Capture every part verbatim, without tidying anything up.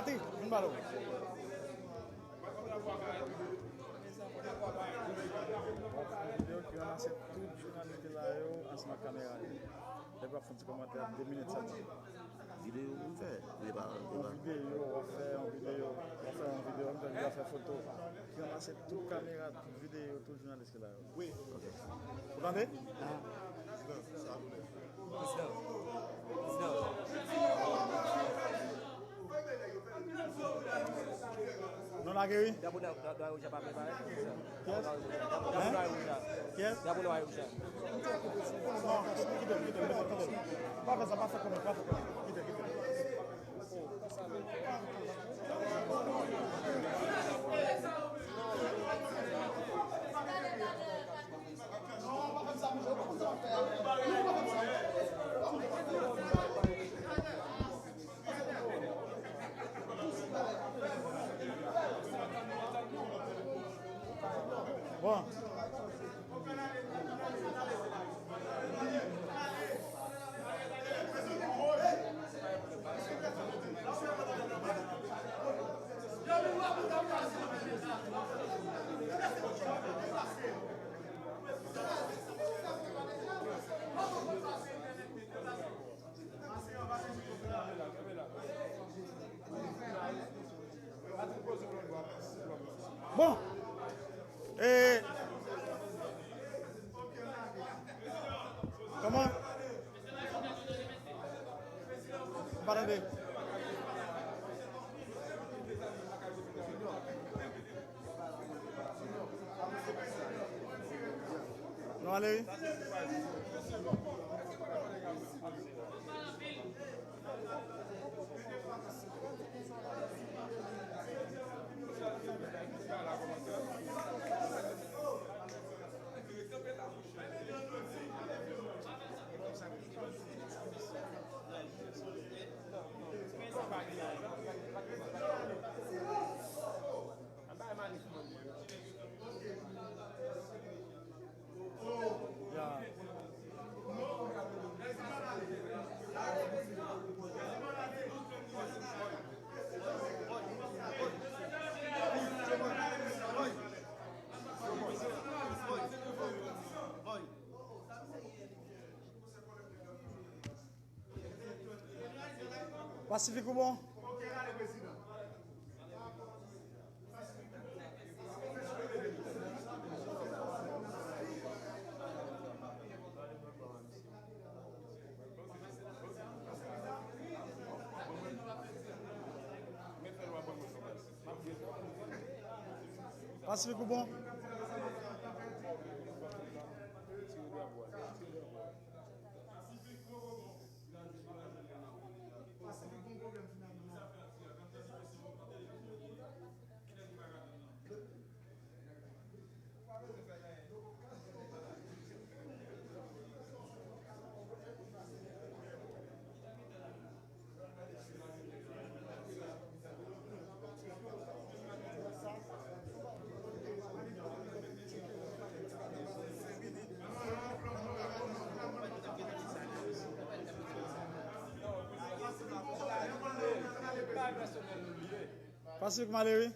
Vin pale w. Videyo ki ranmase tout jounalis ki la yo ansanm ak kamera yo. Depi w ap fè yon ti kòmantè, de minit sèlman. Videyo pou m fè. Li pa, li pa. Yon videyo, w ap fè yon videyo, w ap fè yon videyo, w ap fè foto. Ki ranmase tout kamera, tout videyo, tout jounalis ki la yo. Wi. Ok. Ou tande? Prezidan. Prezidan. Prezidan. Nou lage wi. Drapo nwa, dra-, dra-, wouj la pa preparèt. Kiyès? Drapo nwa, wouj la. Kiyès? Drapo nwa, wouj la. Non, kite l, kite l, kite l, kite l. Pa fè sa, pa fè kòmantè, pa fè kòmantè. Kite l, kite l. Bon. Bon. E kòman? M pa tande. Nou ale wi. Pasifik ou bon? Pasifik ou bon? Pasifik m ale wi.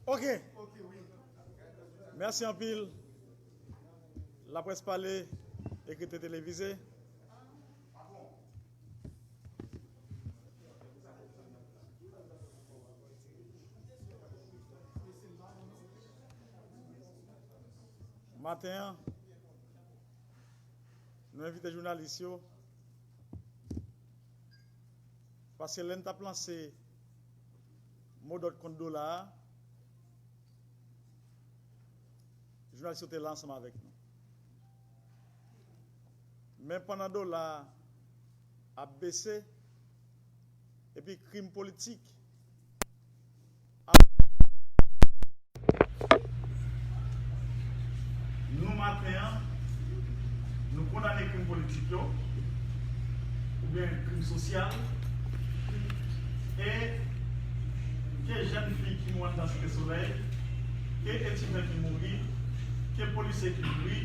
Ok. Mèsi anpil. Laprès pale, ekri, televize. Maten an, nou envite jounalis yo, paske lè n t ap lanse modòd kont dola a, jounalis yo te la ansanm avèk nou. Men pandan dola a ap bese, epi krim politik ap Nou maten an, nou kondane krim politik yo, oubyen krim sosyal, e ke jèn fi ki mouri anndan Site Solèy, ke etidyan ki mouri, ke polisye ki mouri,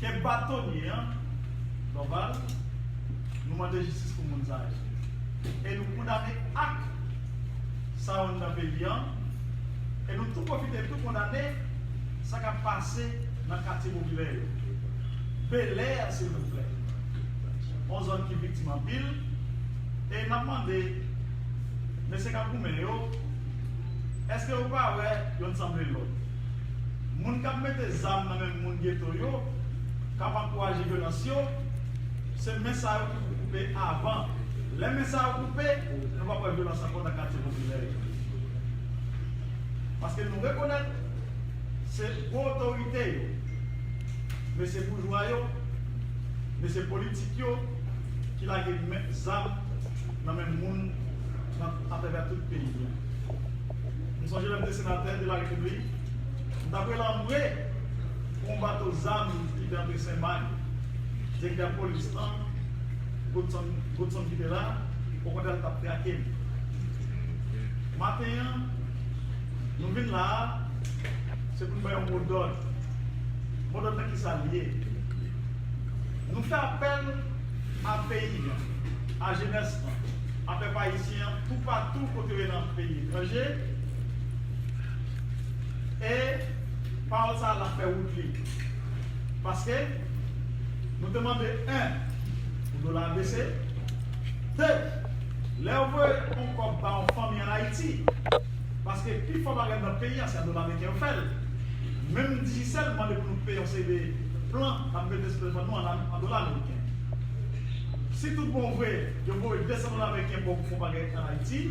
ke batonye an, Dorval, nou mande jistis pou moun sa yo. E nou kondane ak sa yo anndan peyi an, e nou tou pwofite tou kondane sa k ap pase nan katye popilè yo. Belè, silvouplè. Yon zòn ki viktim anpil, e n ap mande mesye k ap goumen yo, èske yo pa wè yonn sanble lòt? Moun k ap mete zam nan men moun geto yo, k ap ankouraje vyolans yo, se men sa yo ki pou koupe avan. Lè men sa yo koupe, nou p ap wè vyolans ankò nan katye popilè yo. Paske nou rekonèt se gwo otorite yo, mesye boujwa yo, mesye politik yo, ki lage men, zam nan men moun nan atravè tout peyi a. M sonje lè m te senatè de la Repiblik, m t ap rele anmwe pou yon bato zam ki te antre Senmak, direktè polis lan, Godson, Godson ki te la, okontrè l t ap trake m. Maten an, nou vin la a, se pou n bay yon modòd. Modòd nan kisa l ye? Nou fè apèl a peyi an, a jenès lan, a pèp ayisyen an, toupatou kote yo ye nan peyi etranje, e pawòl sa a l ap fè wout li. Paske nou te mande, en, pou dola a bese, de, lè yo voye yon kòb ba yon fanmi ann Ayiti, paske pifò bagay nan peyi an se an dola ameriken yo fè l. Menm Digicel mande pou nou peye yon seri de plan n ap mete sou telefòn nou an, an dola ameriken. Si tout bon vre, yo voye de san dola ameriken ba w pou fè yon bagay ann Ayiti,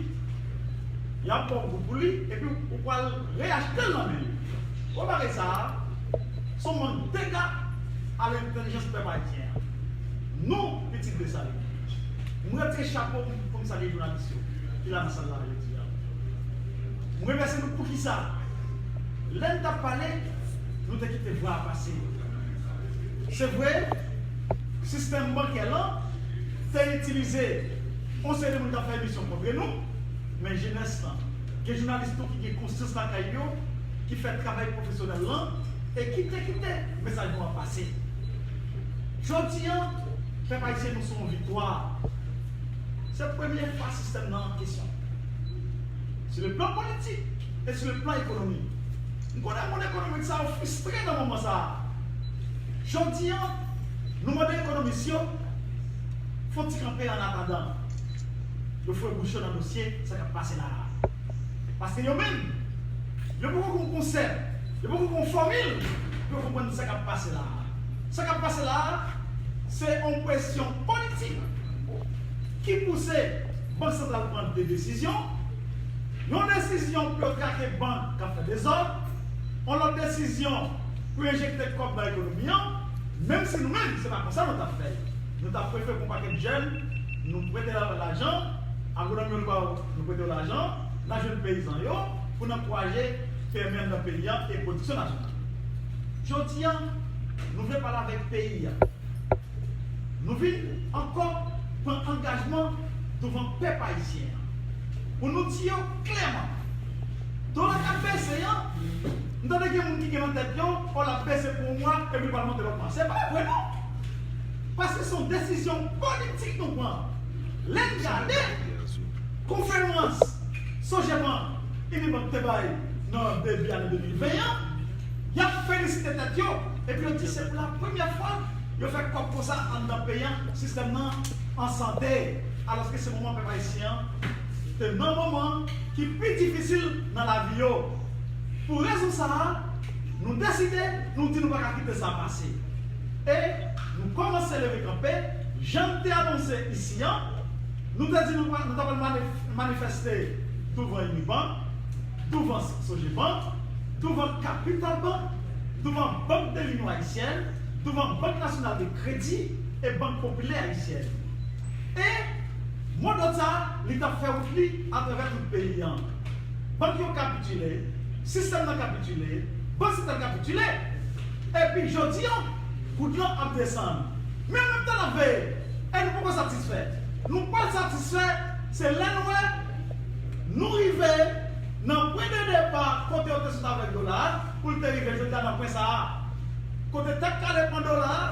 y ap ba w goud pou li, epi ou pral reyachte l nan men yo. Bon, bagay sa a, se yon mank dega a lentèlijans pèp ayisyen an. Nou, pitit Desalin, m retire chapo m pou m salye jounalis yo ki la nan sal la jodi a. M remèsye nou poukisa, lè n t ap pale, nou te kite vwa a pase. Se vre, sistèm bankè lan te itilize yon seri de moun k ap fè emisyon kont nou, men jenès lan, gen jounalis tou ki gen konsyans lakay yo, ki fè travay pwofesyonèl lan, e ki te kite mesaj nou an pase. Jodi an, pèp ayisyen, nou sou yon viktwa. Se premye fwa sistèm nan an kesyon. Sur le plan politique et sur le plan économique. M konnen moun ekonomik sa yo fristre nan moman sa a. Jodi an, nou mande ekonomis yo fè yon ti kanpe an atandan yo foure bouch yo nan dosye sa k ap pase la a. Paske yo menm, yo poko gen yon konsèp, yo poko gen yon fòmil pou yo konprann sa k ap pase la a. Sa k ap pase la a, se yon presyon politik ki pouse Bank Santral pran de desizyon. Yon desizyon pou yo trake bank k ap fè dezòd, yon lòt desizyon pou enjekte kòb nan ekonomi an, menm si nou menm, se pa konsa nou t ap fè l. Nou t ap prefere pran yon pakèt jèn, nou prete yo lajan, agwonòm yo nou ba yo, nou prete yo lajan, n a jwenn peyizan yo, pou n ankouraje P M E nan peyi a e pwodiksyon nasyonal. Jodi a, nou vle pale avèk peyi a. Nou vin ankò pran angajman douvan pèp ayisyen an pou nou di yo klèman, dola k ap bese an, m tande gen moun ki gen nan tèt yo, o, l ap bese pou yon mwa, epi l pral monte lòt mwa. Se pa vre non! Paske se yon desizyon politik nou pran. Lè n gade konferans Sogebank, Unibank te bay nan debi ane de mil ven an, y ap felisite tèt yo, epi yo di se pou la premyè fwa yo fè kòb konsa anndan peyi an, sistèm nan an sante, alòske se moman pèp ayisyen an te nan moman ki pi difisil nan lavi yo. Pou rezon sa a, nou deside, nou di nou pa ka kite sa pase. E nou kòmanse leve kanpe, jan n te anonse isi an, nou te di nou pa, nou ta pral mani-, manifeste douvan Unibank, douvan Sogebank, douvan Capital Bank, douvan Banque de l'Union Haïtienne, douvan Banque Nationale de Crédit e Banque Populaire Haïtienne. E modòd sa a, li t ap fè wout li atravè tout peyi an. Bank yo kapitile, Sistèm nan kapitile, bank santral kapitile, epi jodi a, goud lan ap desann. Men an menm tan n ap veye, e nou poko satisfè. Nou pral satisfè, se lè n wè nou rive nan pwen de depa kote yo te sot avèk dola a, pou l te rive jodi a nan pwen sa a. Kote tèt kale pran dola a,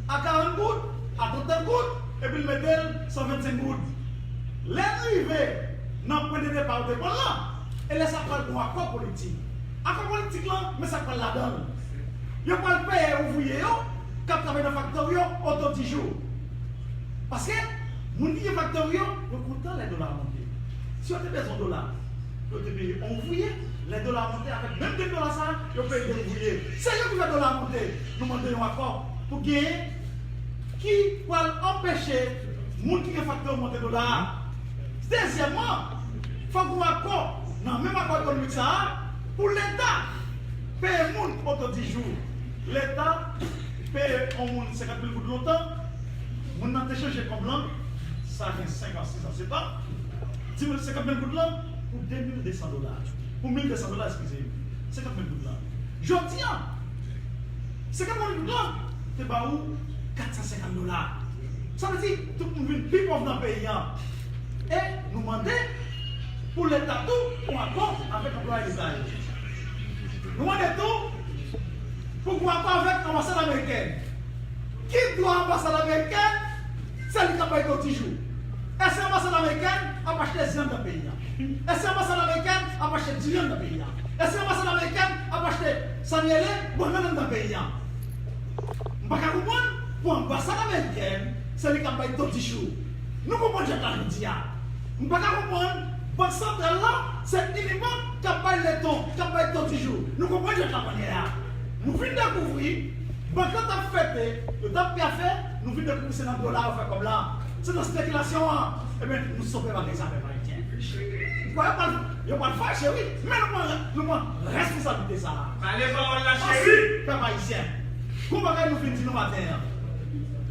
a karant goud, a trannsenk goud, epi l mete l san vennsenk goud. Lè n rive nan pwen de depa yo te pran lan, e lè sa pral gon akò politik. Akò politik lan, men sa k pral ladan l. Yo pral peye ouvriye yo k ap travay nan faktori yo oto di jou. Paske moun ki gen faktori yo, yo kontan lè dola a monte. Si yo te bezwen dola, yo te peye yon ouvriye, lè dola a monte, avèk menm de dola sa a, yo peye de ouvriye. Se yo ki fè dola a monte. Nou mande yon akò pou genyen ki pral anpeche moun ki gen faktori yo monte dola a. Dezyèmman, fòk gon akò nan menm akò ekonomik sa a pou Leta peye moun oto di jou. Leta peye yon moun senkant mil goud lontan, moun nan te chanje kòb lan, sa gen senk an, sis an, sèt an, di moun senkant mil goud lan pou de mil de san dola. Pou mil de san dola, eskize m. Senkant mil goud lan. Jodi a, senkant mil goud lan te ba ou kat san senkant dola. Sa vle di, tout moun vin pi pòv nan peyi a. E nou mande pou Leta tou pran akò avèk anplwaye Leta yo. Nou mande tou pou pran akò avèk anbasad amerikèn. Ki dwa anbasad amerikèn? Se li k ap bay do ti jou. Èske anbasad amerikèn ap achte zam nan peyi a? Èske anbasad amerikèn ap achte diri nan peyi a? Èske anbasad amerikèn ap achte, sa n rele, bannann nan peyi a? M pa ka konprann pou anbasad amerikèn, se li k ap bay do ti jou. Nou konprann jwèt la jodi a. M pa ka konprann, bank santral la, se Unibank k ap bay leton, k ap bay do ti jou. Nou konprann jwèt la kounye a. Nou vin dekouvri, bank lan t ap fete, yo t ap pyafe, nou vin dekouvri se nan dola yo fè kòb la. Se nan spekilasyon an. Ebyen, nou stope bagay sa, pèp ayisyen. M kwè yo pral, yo pral fache, wi. Men nou pran, nou pran responsablite sa a. Pale pawòl la, cheri. Pèp ayisyen, gon bagay nou vin di nou maten an.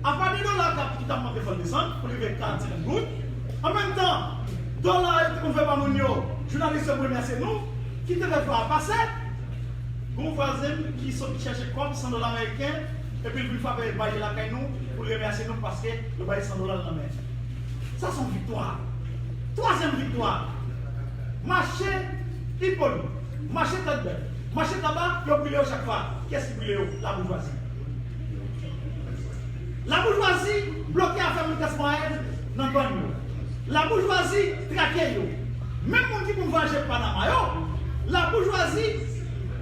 Apa de dola k ap, ki t ap monte fò l desann, pou rive karannsenk goud. An menm tan, dola yo te konn fè ba moun yo, jounalis yo remèsye nou, ki te fè vwa a pase. Gon vwazen m ki sot chèche kòb san dola ameriken, epi l vin frape baryè lakay nou, pou l remèsye nou paske yo ba l san dola nan men. Sa se yon viktwa. Twazyèm viktwa. Mache Ipolit, mache Tèt Bèf, mache Taba, yo brile yo chak fwa. Kiyès ki brile yo? Laboujwazi. Laboujwazi bloke afè moun klas mwayèn nan dwàn yo. Laboujwazi trake yo. Menm moun ki konn vwayaje Panama yo, laboujwazi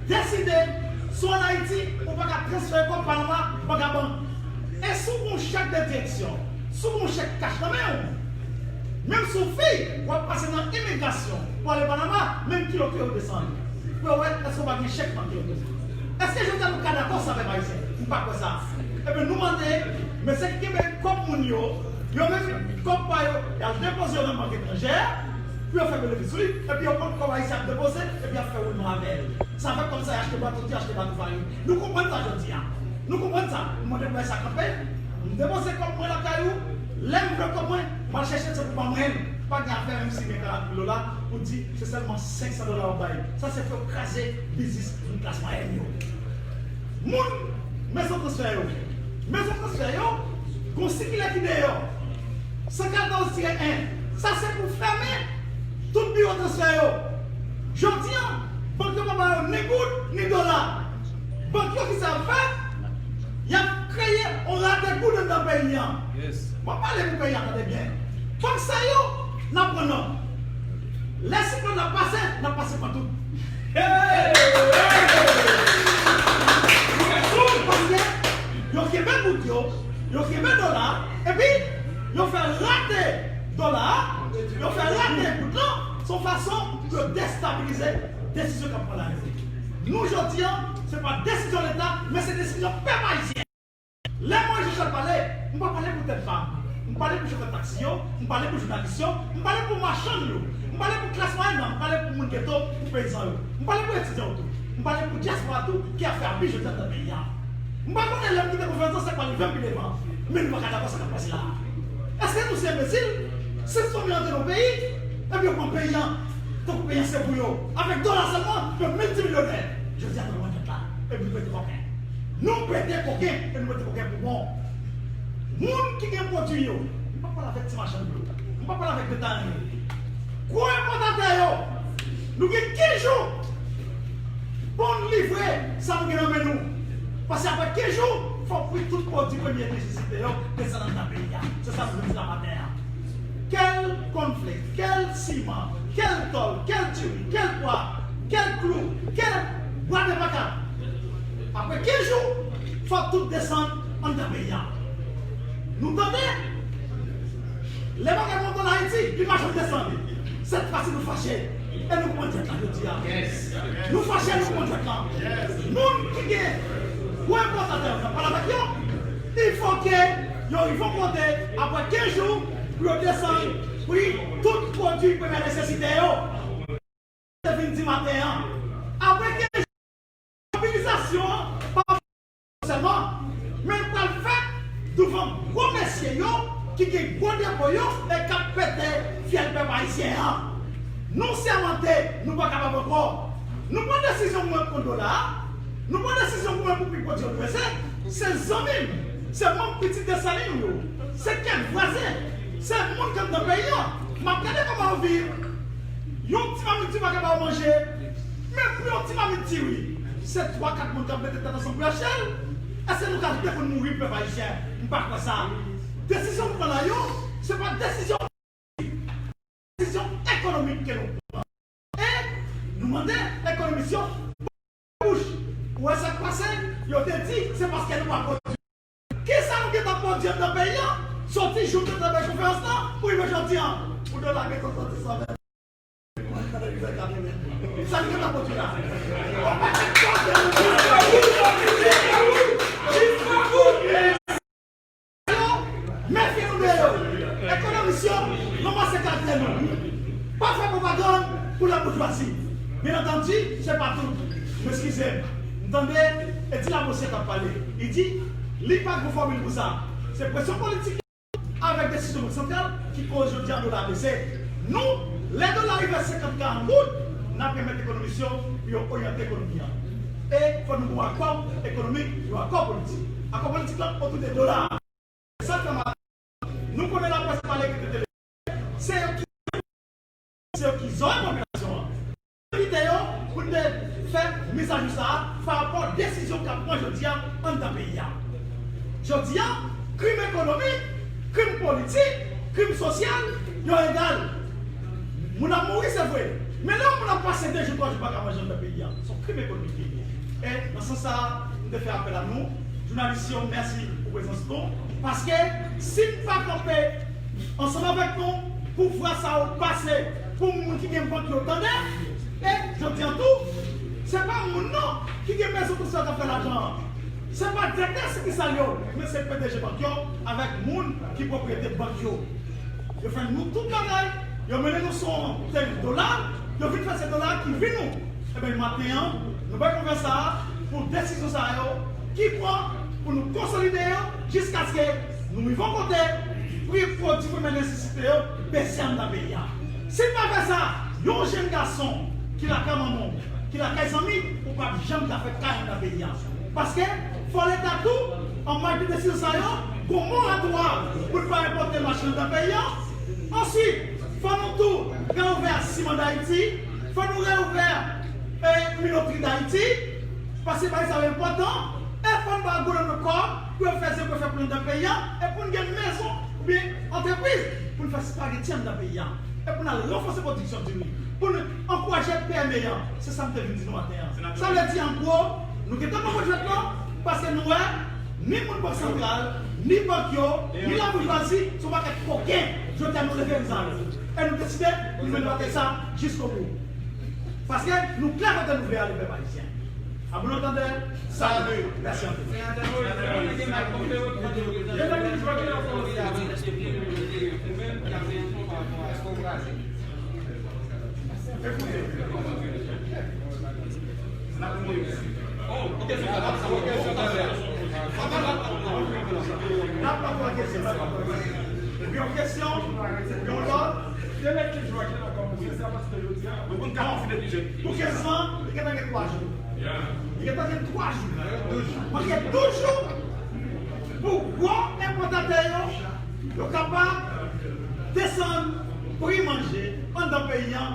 deside, si w ann Ayiti, ou pa ka transfere kòb Panama, ou pa ka ban. E si w gen yon chèk de direksyon, si w gen yon chèk kach nan men w, menm si w fi, w ap pase nan imigrasyon pou ale Panama, menm kilo ke yo desann. Pou yo wè èske w pa gen chèk nan kilo ke. Èske jodi a nou ka dakò sa, pèp ayisyen? M pa kwè sa. Ebyen, nou mande mesye ki kenbe kòb moun yo, yo menm kòb pa yo, y al depoze yo nan bank etranjè, pou yo fè benefis sou li, epi yo pran kòb ayisyen ap depoze, epi y ap fè woulman avè l. Sa fè kòm sa y achte bato di, achte bato farin. Nou konprann sa jodi a. Nou konprann sa. M mande pou bay sa kanpe. M depoze kòb mwen lakay ou. Lè m vle kòb mwen, m al chèche l, se pou ban mwen l. Pa gen afè menm si gen karant mil dola pou di se sèlman senk san dola w ap bay. Sa se pou yo kraze biznis moun klas mwayèn yo. Moun mezon transfè yo. Mezon transfè yo, gon sikilè ki deyò. San katòz tiret en. Sa se pou fèmen tout biwo transfè yo. Jodi a, bank yo pa ba yo ni goud, ni dola. Bank yo ki sa y ap fè? Y ap kreye yon rate goud anndan peyi a. Yes. M ap pale pou peyi a, tande byen. Bank sa yo, n ap pran nòt. Lè siklòn ap pase, n ap pase pantouf. Hey! Paske yo kenbe goud yo, yo kenbe dola, epi yo fè rate dola, yo fè rate goud lan, se yon fason pou yo destabilize desizyon k ap pran lari. Nou, jodi a, se pa desizyon Leta, men se desizyon pèp ayisyen. Lè mwen Jean Charles pale, m pa pale pou tèt pa m. M pale pou chofè taksi yo, m pale pou jounalis yo, m pale pou machann yo, m pale pou klas mwayèn nan, m pale pou moun geto, pou peyizan yo. M pale pou etidyan yo tou. M pale pou dyaspora tou ki ap fè abi jodi a nan peyi a. M pa konnen lè m kite konferans lan sa k pral rive m pi devan, men nou pa ka dakò sa k ap pase la a. Èske nou se enbesil? Sis fanmi rantre nan peyi, epi yo pran peyi a. Tankou peyi se pou yo. Avèk dola sèlman, yo miltimilyonè. Jodi a, nou pran djèt la. Epi nou pete koken. Nou pete koken, e nou pete koken pou bon. Moun ki gen pwodui yo, m pa pale avèk ti machann yo. M pa pale avèk detayan yo. Gwo enpòtatè yo, nou gen kenz jou pou n livre sa nou gen nan men nou. Paske apre kenz jou, fòk pri tout pwodui premye nesesite yo desann anndan peyi a. Se sa nou vin di la maten an. Kèl kònflèk, kèl siman, kèl tòl, kèl diri, kèl pwa, kèl klou, kèl bwa de paka. Apre kenz jou, fòk tout desann anndan peyi a. Nou tande, lè bagay monte ann Ayiti, li pa janm desann. Sèt fwa si nou fache, e nou pran djèt la jodi a. Nou fache, nou pran djèt la. Moun ki gen gwo enpòtatè yo, n ap pale avèk yo. Il faut que yo rive yon kote, apre kenz jou, pou yo desann pri tout pwodui premyè nesesite yo. Te vin di maten an. Apre kenz jou, mobilizasyon an pa sèlman, men l pral fèt douvan gwo mesye yo ki gen gwo depo yo e k ap pete fyèl pèp ayisyen an. Nou sèmante, nou pa kapab ankò. Nou pran desizyon pou mwen pran dola a. Nou pran desizyon pou mwen pou pi pwodui yo dwese. Se zanmi m, se manm pitit Desalin yo, se kèk vwazen, se moun k anndan peyi an. M ap gade kòman yo viv. Yon ti mamit diri pa ka ba yo manje. Men pou yon ti mamit diri, se twa kat moun k ap mete tèt ansanm pou yo achte l. Èske nou ka kite pou n mouri pou pèp ayisyen? M pa kwè sa. Desizyon nou pran la yo, se pa desizyon, desizyon ekonomik ke nou pran. E nou mande ekonomis yo bouch. Ou wè sa k pase? Yo te di se paske nou pa pwodui. Kisa nou gentan pwodui anndan peyi an? Soti jou nou te bay konferans lan pou rive jodi an, pou dola gentan soti san vennde. Sa nou gentan pwodui la? Yon pakèt kòb ke nou pwodui. Mefye nou de yo. Ekonomis yo, ranmase karyè nou. Pa fè pwopagann pou laboujwazi. Byen antandi, se pa tout. M eskize m. M tande Edi Labossière k ap pale. Li di, li pa gen fòmil pou sa. Se presyon politik avèk desizyon Bank Santral ki koz jodi a dola a bese. Nou, lè dola rive senkant karant goud, n ap pèmèt ekonomis yo pou yo oryante ekonomi an. E fò nou gen yon akò ekonomik, yon akò politik. Akò politik la otou de dola a. Sa k fè maten, nou konnen laprès pale ki te tele. Se yo ki, se yo ki zòrèy popilasyon an. Envite yo pou n te fè mizajou sa a pa rapò desizyon k ap pran jodi a anndan peyi a. Jodi a, krim ekonomik, krim politik, krim sosyal, yo egal. Moun ap mouri, se vre. Men lè yon moun ap pase de jou, twa jou pa ka manje anndan peyi a, se yon krim ekonomik li ye. E nan sans sa a, m te fè apèl a nou, jounalis yo, mèsi pou prezans nou. Paske si n pa kanpe ansanm avèk nou pou vwa sa yo pase, pou moun ki gen bank yo tande, e jodi a tou, se pa moun non ki gen mezon konstriksion k ap fè lajan an. Se pa direktè sikisal yo, men se P D G bank yo avèk moun ki pwopriyete bank yo. Yo fè nou tout bagay, yo mennen nou sou yon teren dola, yo vin fè se dola ki vi nou. Ebyen, maten an, nou bay konfyans sa a pou desizyon sa yo ki pran pou nou konsolide yo jiskaske nou rive yon kote pri pwodui premyè nesesite yo bese anndan peyi a. Si n pa fè sa, yon jenn gason ki lakay manman w, ki lakay zanmi, ou p ap janm ka fè kay anndan peyi a. Paske fò Leta tou, an maj de desizyon sa yo, gon moratwa pou l pa enpòte machin anndan peyi a. Answit, fò nou tou reouvè Siman Dayiti, fò nou reouvè, eh, Minotri Dayiti, paske bagay sa yo enpòtan, e fò n ba gouvènman kòb pou yo fè zepwe fè plen anndan peyi a, e pou n gen mezon oubyen antrepriz pou n fè espageti anndan peyi a, e pou n al ranfòse pwodiksyon diri, pou n ankouraje P M E an. Se sa m te vin di nou maten an. Sa vle di, an gwo, nou gentan pran djèt lan, paske nou wè, ni moun Bank Santral, ni bank yo, ni laboujwazi, se yon pakèt koken. Jodi a, nou leve vizaj nou. E nou deside pou nou mennen batay sa jiskobou. Paske nou klè kote nou vle ale, pèp ayisyen. A bon antandè, salut. Mèsi anpil. Yon kesyon, yon lòt. Pou kenz lan, li gentan gen twa jou. Li gentan gen twa jou. Manke douz jou pou gwo enpòtatè yo, yo kapab desann pri manje anndan peyi a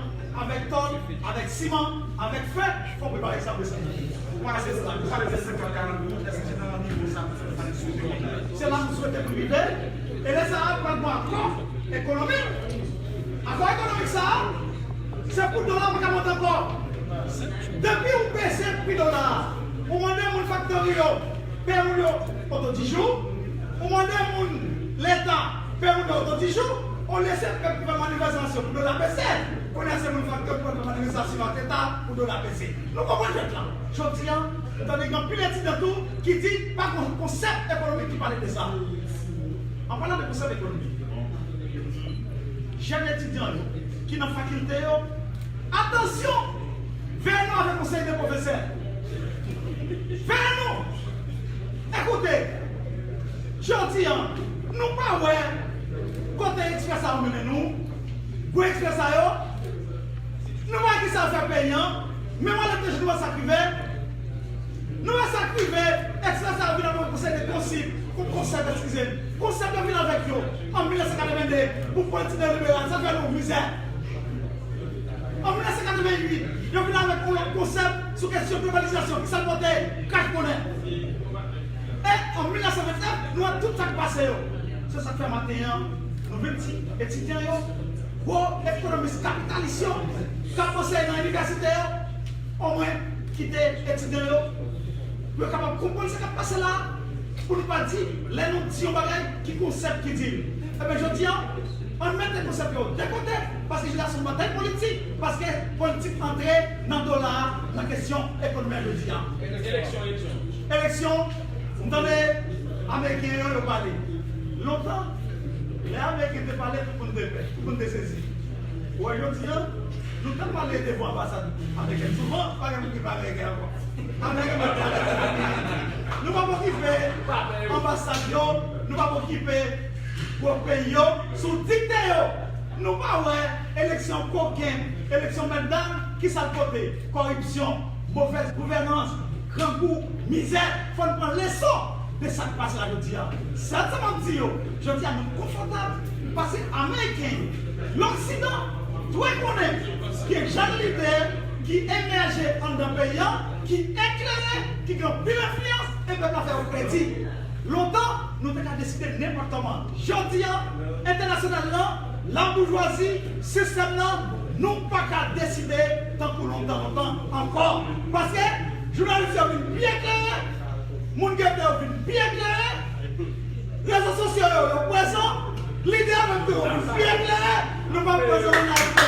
avèk tòl, avèk siman, avèk fè. Fò w prepare sa pou sa. Ou pa rete la, ou pa rete senkant, karant goud, èske se nan nivo sa pou fè sa? Se la m swete pou rive. E lè sa a, pral gon akò ekonomik. Akò ekonomik sa a, se pou dola pa ka monte ankò. Depi ou bese pri dola a, ou mande moun faktori yo peye moun yo oto di jou, ou mande moun leta peye moun yo oto di jou, olye se pèp ki fè manifestasyon pou dola bese, kounye a se moun faktori ki fè manifestasyon ak leta pou dola bese. Nou konprann jwèt la. Jodi a, m tande gen anpil etidyan tou ki di pa gon konsèp ekonomik ki pale de sa. An palan de konsèp ekonomik, jèn etidyan yo ki nan fakilte yo, atansyon! Veye nou avèk konsèy de pwofesè. Veye nou! Ekoute, jodi a, nou pa wè kote eksprè sa yo mennen nou, gwo eksprè sa yo, nou pa wè kisa yo fè peyi a, menm anlè de jou nou wè sa k rive. Nou wè sa k rive, eksprè sa yo vin avèk konsèy de konsèp, konsèp, eskize m, konsèp yo vin avèk yo an mil nèf san katreven de pou politik neyoliberal, sa fè nou mizè. An mil nèf san katreven uit, yo vin avèk yon lòt konsèp sou kesyon globalizasyon, kisa l pote? Cash money. E an mil nèf san vennèf, nou wè tout sa k pase yo. Se sa k fè maten an, nou vin di etidyan yo, gwo ekonomis kapitalis yo, k ap anseye nan inivèsite yo, omwen kite etidyan yo, pou yo kapab konprann sa k ap pase la a, pou nou pa di, lè nou di yon bagay, ki konsèp ki di l. Ebyen, jodi a, ann mete konsèp yo de kote, paske jodi a se yon batay politik, paske politik antre nan dola a, nan kesyon ekonomi a jodi a. Eleksyon, eleksyon. Eleksyon, m tande Ameriken yo, yo pale. Lontan, lè Ameriken te pale, tout moun te pè, tout moun te sezi. Ou wè, jodi a, nou tèlman ale devan anbasad amerikèn, souvan, pa gen moun ki pa ameriken ankò. Ameriken mèt pale. Nou pa okipe anbasad yo, nou pa okipe gwo peyi yo, sou dikte yo. Nou pa wè eleksyon koken, eleksyon mètdam, kisa l pote? Kòripsyon, movèz gouvènans, grangou, mizè. Fò n pran leson de sa k pase la jodi a. Sèl sa m ap di yo, jodi a nou konfòtab, paske Ameriken yo, Loksidan, dwe konnen gen jèn lidè ki emèje anndan peyi a, ki eklere, ki gen anpil enfliyans, e pèp la fè yo kredi. Lontan, nou te ka deside nenpòt kòman. Jodi a, entènasyonal lan, laboujwazi, sistèm nan, nou pa ka deside tankou lontan, lontan ankò. Paske jounalis yo vin pi eklere, moun ki ede yo vin pi eklere, rezo sosyo yo, yo prezan, lidè yo menm tou yo vin pi eklere, nou p ap prezan nan